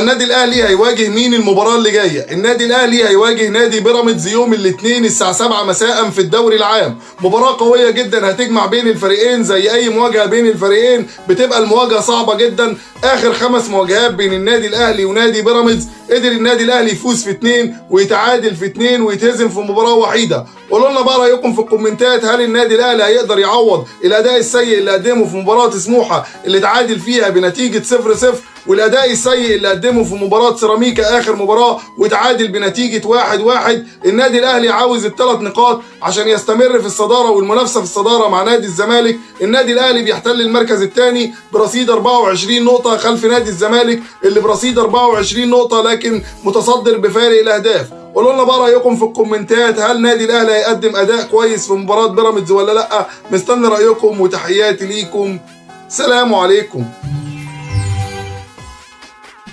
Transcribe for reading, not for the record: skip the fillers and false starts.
النادي الاهلي هيواجه مين المباراة اللي جاية؟ النادي الاهلي هيواجه نادي بيراميدز يوم الاثنين الساعة 7 مساء في الدوري العام. مباراة قوية جدا هتجمع بين الفريقين، زي اي مواجهة بين الفريقين بتبقى المواجهة صعبة جدا. اخر 5 مواجهات بين النادي الاهلي ونادي بيراميدز قدر النادي الاهلي يفوز في 2 ويتعادل في 2 ويتهزم في مباراة وحيده. قولوا لنا بقى رايكم في الكومنتات، هل النادي الاهلي هيقدر يعوض الاداء السيء اللي قدمه في مباراة سموحه اللي تعادل فيها بنتيجة 0-0، والاداء السيء اللي قدمه في مباراة سيراميكا اخر مباراة وتعادل بنتيجة 1-1؟ النادي الاهلي عاوز ال3 نقاط عشان يستمر في الصدارة والمنافسه في الصدارة مع نادي الزمالك. النادي الاهلي بيحتل المركز الثاني برصيد 24 نقطة خلف نادي الزمالك اللي برصيد 24 نقطة لكن متصدر بفارق الاهداف. قولوا لنا بقى رايكم في الكومنتات، هل نادي الاهلي هيقدم اداء كويس في مباراة بيراميدز ولا لا؟ مستني رايكم وتحياتي ليكم. سلام عليكم.